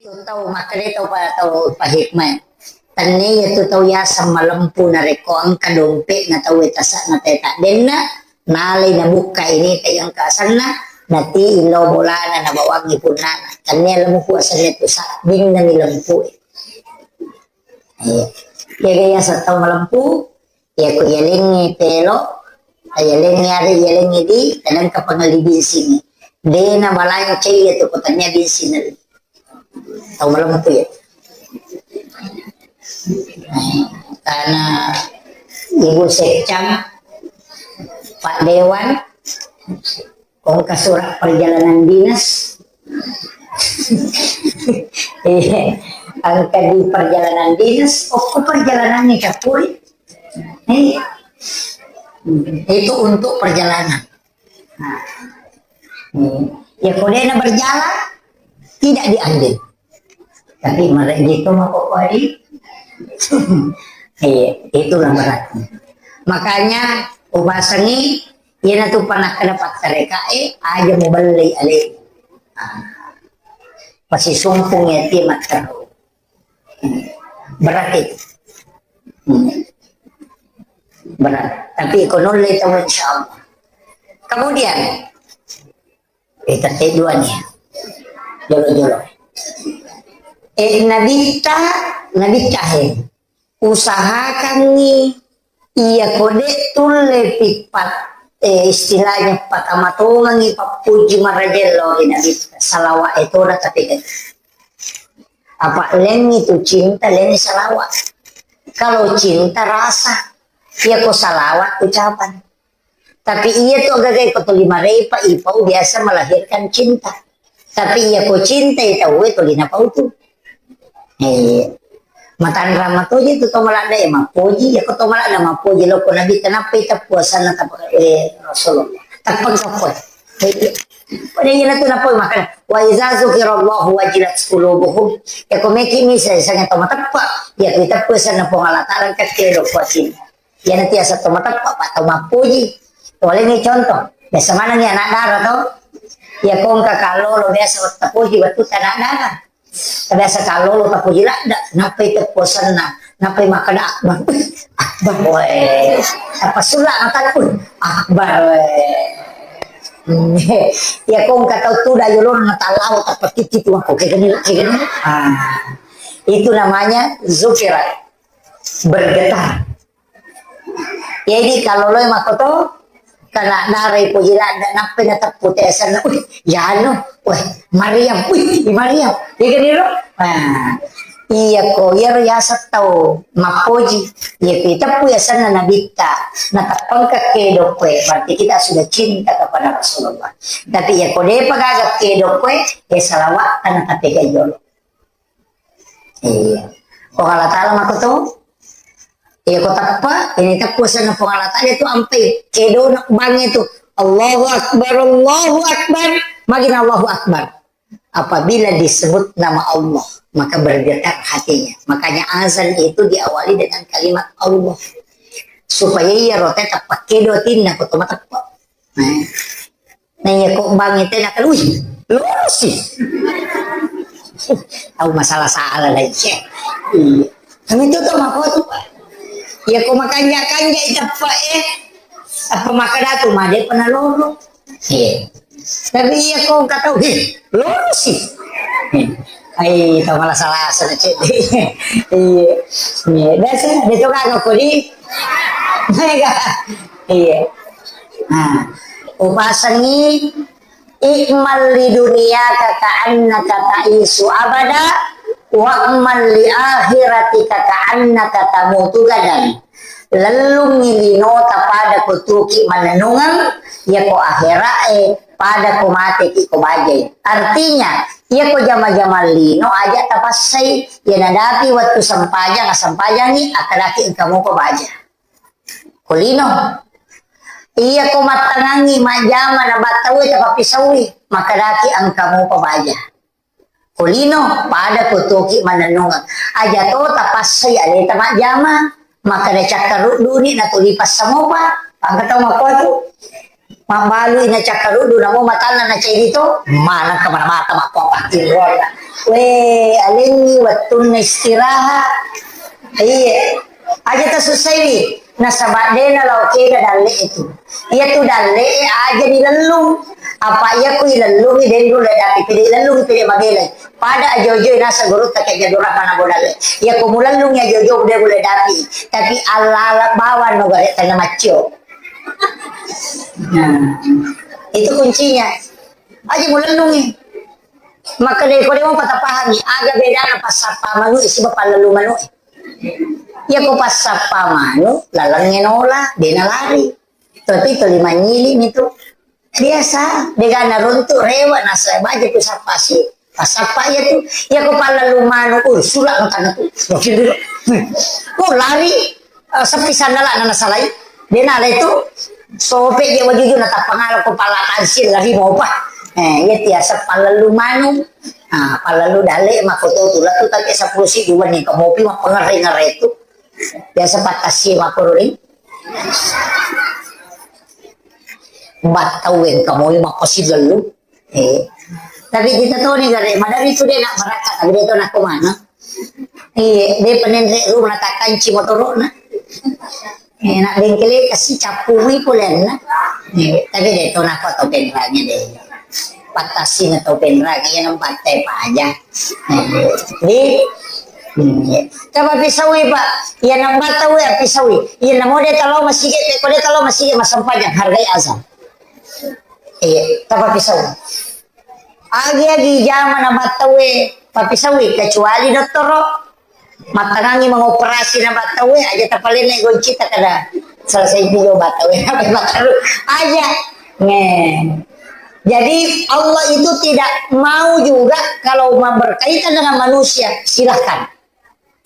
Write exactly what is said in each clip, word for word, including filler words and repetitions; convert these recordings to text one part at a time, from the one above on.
Tau makkeda tau pa-, tau pahikmah. Tennia tu tau yaseng malempu narekko engka dompe'na tau e tase'na teta denna, nalai nabukka ini tau engka asenna, nati illau bolana nabawangi punnana. Tennia lempu asenna tu sabbinna mi lempu e. Iya. Jaga yaseng tau malempu, Iya, ko yalengnge pelo, yalengnge are, yalengnge di, kadang kapang li bensing. De nabalancai iya tu ko tennia bensing. Tau malempu ya. Karena Ibu Sekcam, Pak Dewan, Engka surat perjalanan dinas. Iya, engka di perjalanan dinas, oh, ko perjalanan ini capuri. Iya. Itu untuk perjalanan. Nah. Hmm. Ya, ko dena berjalan, tidak diambil. Tapi mereka gitu mah pokoknya. Iya, itulah berarti. Makanya, upasangi, Iyanatu panakkeda pattarekae, aja mubellei ale. Ah. Pasisumpung yati matteru. Berat itu. Hmm. Berat. Tapi ko nulle tau, insya Allah. Kemudian, eh, tette dua nih. Jolo-jolo. Eh, nabitta, nabitta he. Usahakangngi iya ko de tulle pippat, eh, istilahnya patama tongengi pappuji marajella ri Nabi, salawat e toda tapi de. Apa lenni tu cinta, lenni salawat. Kalau cinta rasa, iya ko salawat ucapan. Tapi iya tu agaga ko tuli marepa ipau biasa melahirkan cinta. Tapi iya ko cinta i tau e tuli napau tu. Eh, matanrang matoji tu to maladda e mappoji, iya ko to maladda mappoji lo ko Nabi tenappa i teppu asanna tapa, eh, Rasulullah. Teppa ko. Eh, pada iya tu napau makana wa iza zukirallahu wajilat qulubuhum. Ya ko meki mi saya sangat to mateppa. Ya ko teppu asanna Puang Allah Taala kekke do kuasin. Iyana tiasa to mateppa, pa to mappuji. Toleni contoh. Biasa manengi anak dara to. Iya ko engka kallolo biasa tappuji wettu anak dara. Biasa kallolo tappuji ladda, nappai teppu asanna, nappai makkeda akbar. Akbar, weh. Tappa sulla mata, akbar, weh. Iya ko engka tau tuda yolona tallawa tappa titi tu aku kegeni, kegeni. Ah. Itu namanya zukira. Bergetar. Jadi kalau lo makoto, kena narai puji ladda, nappai nateppu te asanna, "Wih, yanu, weh, Maryam, wih, Maryam." Iya kan, iro? Nah, iya ko, iyaro yaseng tau mappoji. Iya ko iteppu asanna Nabitta, nateppangka kedo koe, berarti kita sudah cinta kepada Rasulullah. Tapi iya ko depa gaga kedo koe, ya salawat tanah tapi gayolo. Iya. Ko Allah Ta'ala makoto, iya ko teppa, ini teppu asanna Puang Allah Ta'ala itu ampai kedona bangnge tu. Allahu Akbar, Allahu Akbar. Magina Allahu Akbar. Apabila disebut nama Allah, maka bergetar hatinya. Makanya azan itu diawali dengan kalimat Allah. Supaya iya rote teppa kedo atinna ko to mateppa. Nah. Nah, iya ko bangnge tena kalui. Lorosi. Tau masalah-salah lagi. Iya. Kami tu tau mako tu. Iya ko makanja-kanja iteppa, eh. Apa maka datu made pernah loro. Iya. Tapi iya ko engka tau, "Heh, lorosi." Ai, tau malah salah sana cek. Iya. Iya, biasa dia tu kagak ko di. Mega. Iya. Nah, upasangi, "I'mal li dunyaka ka'annaka ta'isyu abada, wa'mal li akhiratika ka'annaka tamutu gadan." Lellungngi linota pada ko tuki mannennungeng, iya ko akhira'e pada ko mateki ko bajai. Artinya, iya ko jama-jama lino aja tapassai, iya nadapi wettu sempajang, assempajangi, akadaki engka mupa baja. Ko lino. Iya ko mattangangi majjama na battaue tapappisaui, makadaki engka mupa baja. Ko lino, pada ko toki mannennungeng. Aja to tapassai aleta majjama, makkeda cakkaruddu ni natuli passamopa, pangka tau makkuatu. Mabbalu ina cakkaruddu, namo matanna na ceddi to, maneng kemana mata mappa pattinroanna. We, alengngi wettunna istirahat. Iya. Aja tasussaiwi, nasaba dena lao kega dalle itu. Iya tu dalle aja dilellung. Apa iya ku ilellungi denru le dapi pede ilellungi pede mabelai. Pada ajo-ajo nasa gurutta ke jadurah mana bodale. Iya ku mulellungi ajo-ajo de mulai dapi. Tapi alala bawang no gare tanna maccio. Nah, itu kuncinya. Aja mulellungi. Maka dari kode mau patah pahami, aga bedana pasappa manu isi bapallelu manu. Iya ko pasappa manu, lalengnge nola, dena lari. Tapi tuli manyili mitu. Biasa, degana runtu rewa nasa baja ku sappa si. Pasappa iya tu. Iya ko pallelu manu, uh, sula no tanna tu. Makin dulu. Ko lari. Eh, sepi sandala nana salai. Dena le tu sope je wajuju na tapangala ko pala kansil lari mopa. Eh, iya tiasa pallelu manu. Ah, pallelu dalle mako to tu latu tapi sepuluh si dua ni kemopi ma pengere-ngere tu. Biasa patasi mako ri. Battau engka moi mappasilellu. Eh. Tapi kita toni gare, madari tu de nak marakka, tapi de to nak kemana? Iya, de penenre rumah tak kanci motorona. Eh, nak bengkele kasi capui polenna. Eh, tapi de to nak to penranya de. Patasi na to penranya, iya nampak teh aja. Eh, di, hmm, iya. Coba pisawi, Pak. Iya nampak tahu ya pisawi. Iya namo de talo masih ke, ko de talo masih ke masempajang hargai azan. Iya, tapappisau. Agi-agi jama nabattaue, pappisaui, kecuali dottoro. Mattangangi mengoperasi nabattaue, aja tapalenne goncita kada selesai juga battaue, apa battaru. Aja. Nih. Jadi Allah itu tidak mau juga kalau berkaitan dengan manusia, silahkan.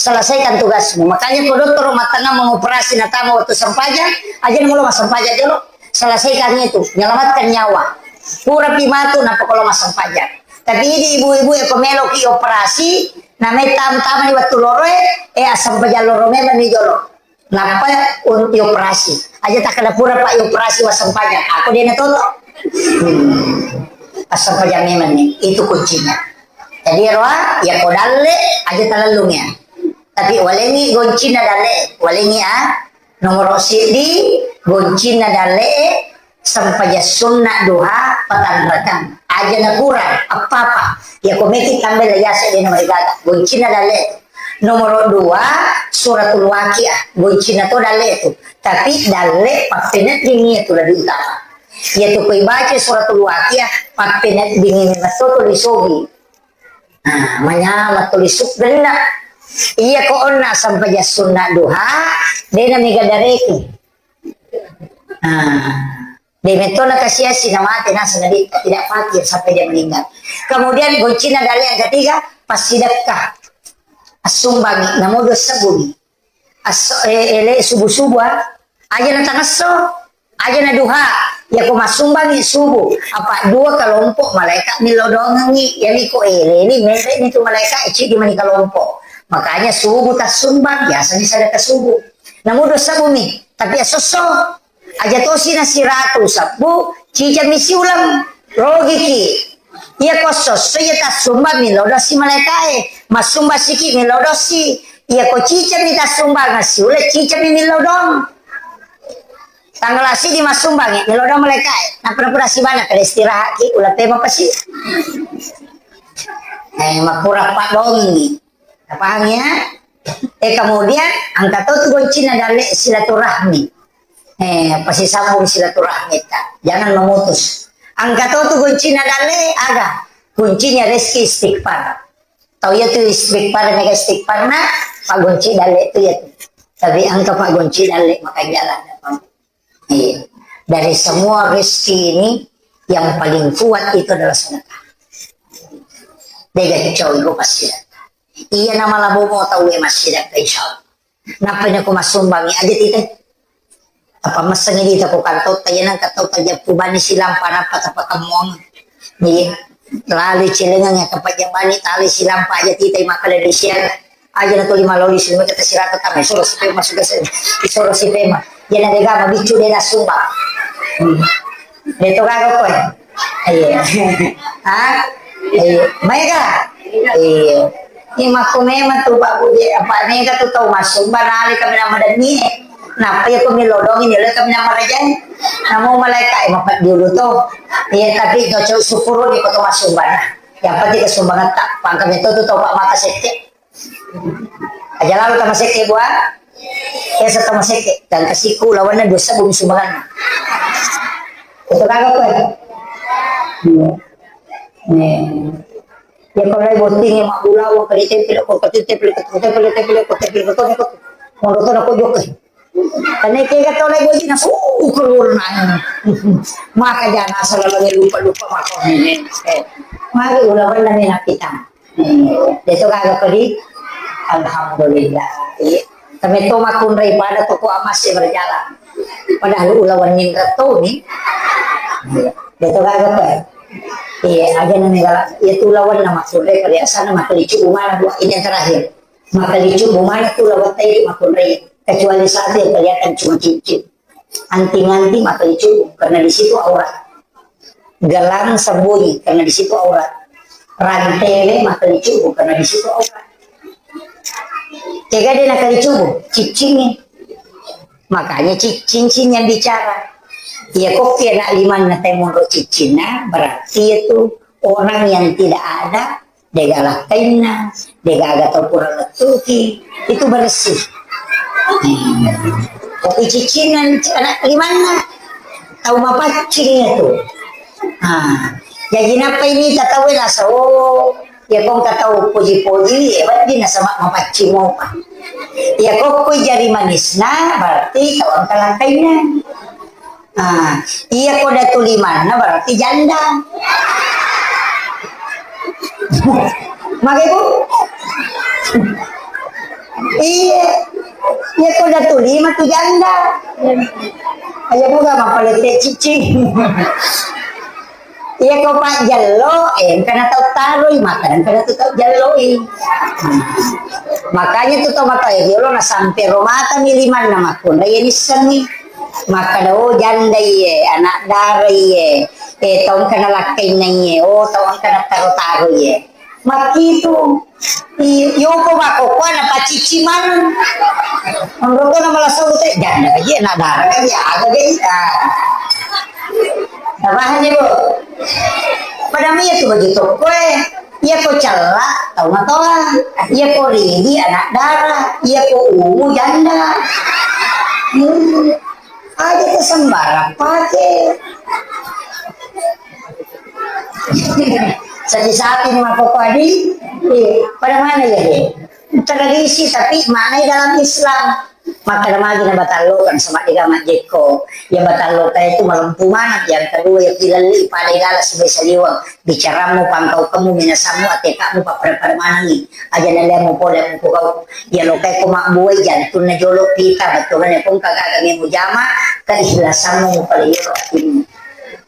Selesaikan tugasmu. Makanya ko dottoro mattangang mengoperasi natama waktu sempajang, aja na melo massempajang jolo. Selesaikan itu, menyelamatkan nyawa. Pura pi matu, nappa ko lo massempajang. Tapi idi ibu-ibu e ko melo ki operasi, namai tam-, tamani waktu loro e, eh, assempajang loro memang ni jolo. Nappa untuk operasi. Aja takkada pura pak operasi massempajang. Aku dia na toto. Hmm. Assempajang memang ni. Itu kuncinya. Jadi roa, ya ko dalle, aja talellung ya. Tapi walengi goncinna dalle, walengi a, nomoro siddi, goncinna dalle, sempajang sunna duha, patanrakang. Aja na kurang, apa-apa. Ya ko meki tambai la yase de nomor gaga. Goncinna dalle. Nomoro dua, suratul waqiah. Goncinna to dalle tu. Tapi dalle pappeneddingi tu lebih utama. Ya tu koi baca suratul waqiah, pappeneddingi metto tu lisogi. Nah, manyameng tuli suggenna. Iya ko onna sempajang sunna duha, dena mega dareki. Nah, de metto na kasiasi na mate naseng nabi tidak fakir sampai dia meninggal. Kemudian goncinna dalle yang ketiga, passidekka. Assumbangi, namo dua sebbu ni. Asso-, eh, ele subuh-subuh, ah. Aja na tangesso, aja na duha. Ya ko massumbangi subuh, apa dua kelompok malaikat millau doangengi. Ya ni ko ele ni, mele ni tu malaikat, eci di mani kelompok. Makanya subuh tassumbang, biasanya sedekah subuh. Namu dua sebbu mi, tapi asosso. Aja tosi na siratu sebbu, cicami siuleng. Rogiki. Iya ko sosso iya tassumbang millau dosi malaikae. Massumbang siki millau dosi. Iya ko cicami tassumbang siuleng cicami millau dong. Tanggal siddi massumbangi millau dong malaikae. Napura-pura sibana kada istirahat ki ula pema pasi. Eh, makura pak dongi. Napahang ya? Eh, kemudian angka to tu goncinna dalle silaturahmi. Eh, pasisambung silaturahmi ta. Jangan memutus. Angka to tu goncinna dalle aga? Kuncinya rezeki istighfar. Tau ya tu istighfar, mega istighfar na, pak gonci dalle tu ya tu. Tapi angka pak gonci dalle, maka jalan. Iya. Dari semua rezeki ini, yang paling kuat itu adalah sedekah. Dega kicau ego pasti sedekah. Iya nama labo mau tahu ya masih sedekah, insya Allah. Nappa nako massumbangi aja tita. Apa messengi dita ko kantotta, iya nang kantotta jappu bani silampa nappa tapakemmuang. Iya. Lalu cilengang ya tempat jambani tali silampa aja tita makkeda di siang. Aja na tuli maloli, sirata tama, isoro si pema, sudah se-, isoro si pema. Jana dega mabiccu dena sumbang. Hmm. Deto gaga koe. Iya. Ha? Iya. Maega? Iya. Ini makku memang tu Pak Budi, apa mega tu tau masuk barale kami nama demi. Napa ya kami lodong ini le kami nama raja. Namo malaikat eh, mapat dulu tu. Iya, tapi cocok syukur di kota masuk bana. Yang penting kesumbang tak pangkam itu tu tau Pak mata sekte. Aja lalu tama sekke bua. Ya setama sekke. Dan kasiku lawanna dua sebbu sumbangan. Itu kagak kue. Iya. Nih. Ya kalau lagi botting ya mak bulawa ke di tempel kok ke tempel ke tempel ke tempel ke tempel ke tempel ke tempel. Mau nonton aku juga. Karena kayak kata lagi botting aku keluar nanya. Maka jangan asal lagi lupa lupa maka. Eh, mari ulawan dan enak kita. Deto gaga kodi? Alhamdulillah. Iya. Tapi to makkunrai pada toko amas ya berjalan. Padahal ulawan nindra to ni. Deto gaga kodi? Iya, aja nang negala. Ya tu lawan nama kunrai pada asana makalicu umana dua ini yang terakhir. Makalicu umana tu lawan tadi makkunrai. Kecuali satu yang kelihatan cuma cincin. Anting-anting makalicu karena di situ aurat. Gelang sembunyi karena di situ aurat. Rantai makalicu karena di situ aurat. Tega dia nakalicu, cicing ni. Makanya ci- cincin yang bicara. Iya kok kena lima na temun ro cicinna berarti itu orang yang tidak ada Degaga lakkainna, degaga tau pura lettuki, itu bersih. Kopi ciccinna anak limanna, tau mapaccing itu. Nah, jadi napa ini tatawe rasa, oh, ya kong katau poji-poji, ya berarti nasaba mapaccing mopa. Ya kok koi jari manisna, berarti tau angka lakkainna. Ah, iya ko datu limanna berarti janda. Mage, Bu? Iya. Iya ko datu lima tu janda. Ayo buka mapalete cicing. Iya ko pajjello, eh, engkana tau taroi, maka engkana tu tau jelloi. Makanya tu tau mata, eh, jolo na sampe romata mi limanna makkunda, iya nissengi. Makkeda, "Oh, janda iye, anak dara iye, eh, tau engka nalakkainna iye, oh, tau engka nataro-taro iye." Makkitu. I-, yoko makkokkoe napacicci maneng. Onroko na malasau te, janda ka iye, anak dara ka iye, aga ka iye. Ah. Napahanni, Bu? Pada mi iya tu baju tokkoe. Iya ko cella, tau matoa. Iya ko ridi, anak dara. Iya ko ungu, janda. Hmm. Aja tu sembarang pake. Sapi-sapi ni makkokkoe di. Iya. Pada mana ya, deh? Tradisi, tapi maknanya dalam Islam. Makkeda magi na batalloka, nasaba dega majjekko. Iya batalloka itu malempu maneng. Yang kedua, iya pilalli pada igala sibai saliweng. Bicaramu, pangkaukemu, minasammu, atekamu, pappada-pada manengi. Aja naliamu pole mukugau. Iya lokai ko mabbuai jantunna jolo pita, bettuanna ko engka gaga mujama, keikhlasammu mupalaiyo atimu.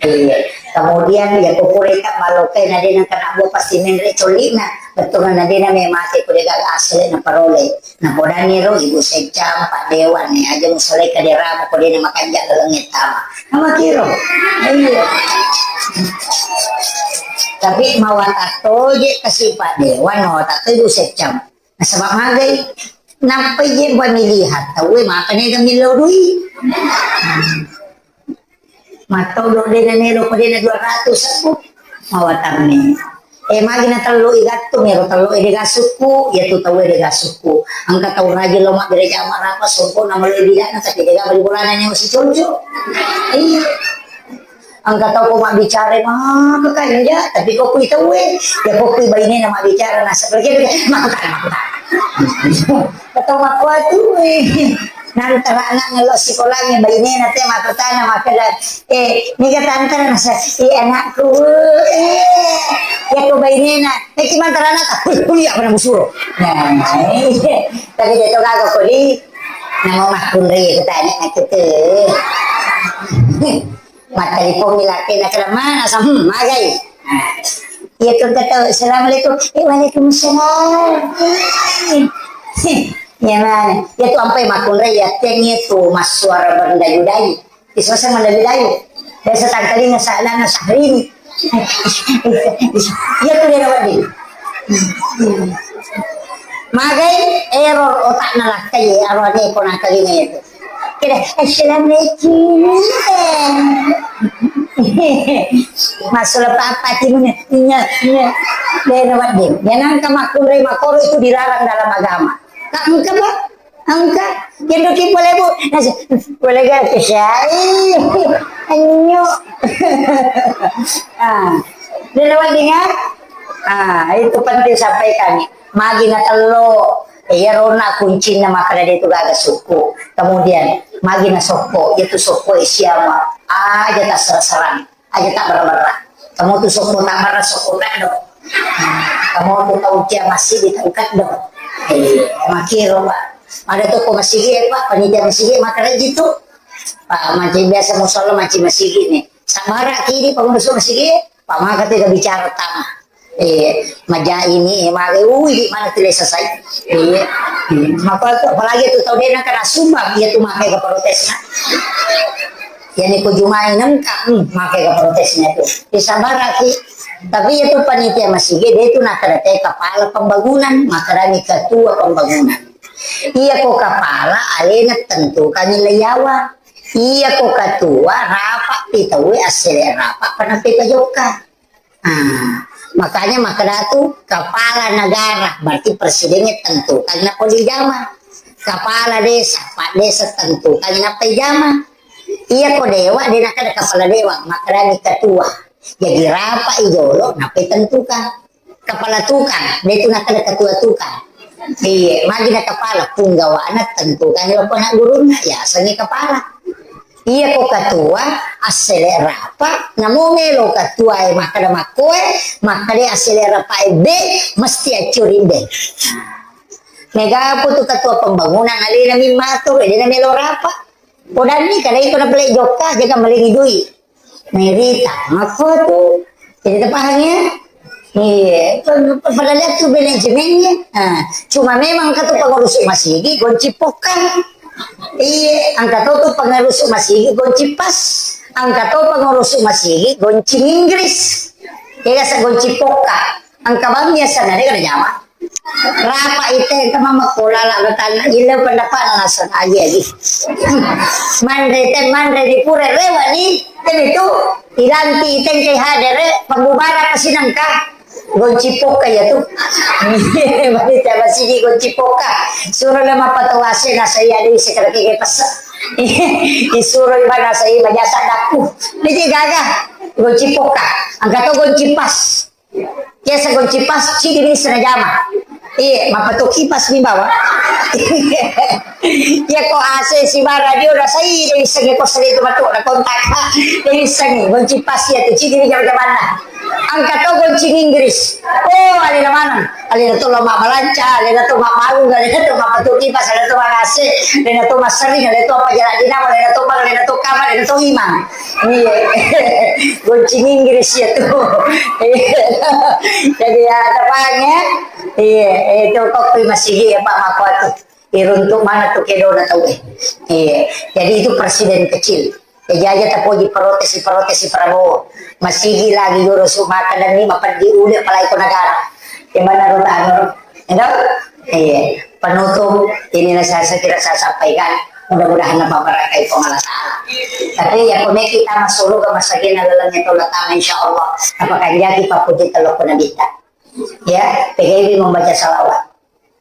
Iya. Kemudian, iya ko pureta malokai na dena kena bua pasti menre colina. Bettuanna dena memate ko dega asli na parole. Napodanni ro ibu seccang, Pak Dewan, nih aja musalai kaderamu ko dena makanja laleng tama. Nama kiro? Iya. Tapi mawata toje kasi Pak Dewan, mawata toje ibu seccang. Nasaba magai. Nampai je pemilihan tauwe maka nega millau dui. Mattodo dena nelo ko dena dua ratus aku. Mawatanni. Eh, magi na tello i gattung, ero tello e dega sukku, iya tu tau e dega sukku. Engka tau rajin lo mabbere jama rapa, songko na maloi bidana, tapi dega bali bolana nyawa si conco. Iya. Engka tau ko mabbicara maka kanja, tapi ko kui tau e, ya ko kui baine na mabbicara, na seperti itu, maka, maka. Ketemu aku tuh, eh. Nantara anak ngelok sekolahnya, bainena te makkutana makkeda, "Eh, niga tantara nasa, eh, anakku, eh." Ya ko bainena, eh, ki mantara anak, "Kuliah, kuliah, mana musuro." Nah, iya. Tapi dia tuh kagak kodi, nama makkun ri kutanya aku tuh. Mattelpon mi laki na kala mana sa, hmm, magai. Nah, iya ko kata, "Assalamualaikum." Eh, waalaikumsalam. Eh, iya mana? Iya tu ampai makkunrai, iya teng iya tu massuara berdayu-dayu. Iso sa mendayu-dayu. Biasa tangkalinga sa-, lana Syahrini. Iya tu dia wedding. Magai error otakna lakkai, arwane ko nangkalinga itu. Kira, "Assalamualaikum." Masuk apa timunya? Iya, iya. Dia wedding. Dia nangka makkunrai makoro itu dilarang dalam agama. Tak engka, Pak. Engka, kendoki pole, Bu. Nasi, pole ga kesai. Anyo. Ah, dia lewat dengar. Ah, itu penting sampaikan. Magi na tello. Iya, rona kuncinna makkeda de tu gaga sukku. Kemudian, magi na sokko, itu sokko siama. Aja tasserang-serang. Aja tabberra-berra. Kamu tu sokko tabberra, sokko keddo. Kamu tu tau cia masigi, tau keddo. Eh, makiro, Pak. Ada toko masigi, eh, Pak, panitia masigi, makkeda ji tu. Pak, mancing biasa musalla, mancing masigi ni. Sabbaraki di pengurus masigi, Pak, maka tidak bicara tama. Eh, maja ini, eh, mare, ui, di mana tidak selesai. Eh, maka tu, apalagi tu tau dena kena sumbang, iya tu maka ke protes, nah. Yani ko Jumai nengka, hmm, maka ke protesnya tu. Disabaraki. Tapi itu panitia masigi, dia tu nakada te kepala pembangunan, makadani ketua pembangunan. Iya ko kepala, alena tentukan nilai yawa. Iya ko ketua, rapat pitawe, assele rapat, pernah pita jokka. Ah, makanya makkeda tu kepala negara, berarti presidennya tentukan nappa dijama. Kepala desa, pak desa tentukan nappa dijama. Iya ko dewa, de nakkeda kepala dewa, makkedani ketua. Jadi rapat i jolo, nappa tentukan. Kepala tukang, de tu nakkeda ketua tukang. Iya, magi na kepala, punggawana tentukan lo anak gurunna, ya, asengi kepala. Iya ko ketua, assele rapat, namo melo ketua e makkeda makkoe, makkeda assele rapat e be, mesti accuri be. Mega apa tu ketua pembangunan, alena mi matur, de na melo rapat. Podanni kada iko na pale jokka, jaga malengi dui. Merita, makko tu. Jadi terpaham ya? Iya, padahal tu manajemennya. Nah, cuma memang kata pengurus masigi gonci pokang. Iya, angka to tu pengurus masigi gonci pas. Angka to pengurus masigi gonci Inggris. Iya, sa gonci poka. Angka bang biasa nare kada jama. Rapa ite engka mammakko lala batanna, ille pendapatna naseng agi-agi. Manre te, manre di pura rewa ni, te itu ilanti ite engka hadere pembubaran asinengka. Gonci pokka ya tu. Bagi siapa sih gonci pokka? Suro le mappatawase nasai ada isi kada kege pessa. Isuro ibana sai majasa daku. Niki gaga gonci pokka. Angka to gonci pas. Biasa gonci pas, cidi bisa najama. Iya, mappatu kipas mi bawa. Iya ko A C si bara radio rasai, de bisa ngi kos itu matu na kontak. De bisa ngi gonci pas ya tu cidi mi jama-jamanna. Angka to gonci Inggris. Oh, alena maneng. Alena to lo mabbalanca, alena to mabbaung, alena to mappatu kipas, alena to magase, alena to massering, alena to pajala dinamo, alena to bang, alena to kamar, alena to imang. Iya. Gonci Inggris ya tu. Jadi ya, tepang ya. Iya, itu kok masigi ya Pak Mako tu. Iruntuk mana tu kedona tau eh. Iya. Jadi itu presiden kecil. Jaji aja tapoji protes, protes Prabowo. Masigi lagi joro su maka dan ni mapeddi uli apalagi ko negara. Di mana ro tano? Enggak? Iya. Penutup, inilah saya, saya kira saya sampaikan. Mudah-mudahan nambah berkah itu Allah Ta'ala. Tapi ya, kau kita masuk surga, masa gina dalamnya tolak tangan, insya Allah. Apakah jadi Pak Puji telur pun kita? Ya, P G B membaca salawat.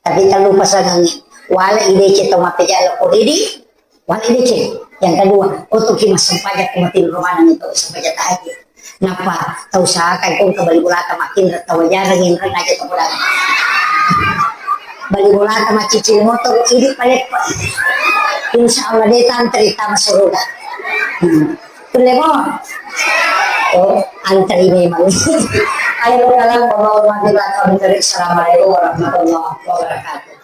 Tapi tak lupa sangangi. Wala idece to mapejala ko didi, wala idece. Yang kedua, oto ki massempajang ko mati rumah itu sempajang tahajud. Napa tau sakai kong ke bali bulata makin tau jarang yang aja tau dah. Bali bulata macicil motor ini paleppa. Insya Allah dia tantri tama suruga. Hmm. Tulle mo. Oh, antri memang. Ayo, dalam pembawa mati bakal mencari. Assalamualaikum warahmatullahi wabarakatuh.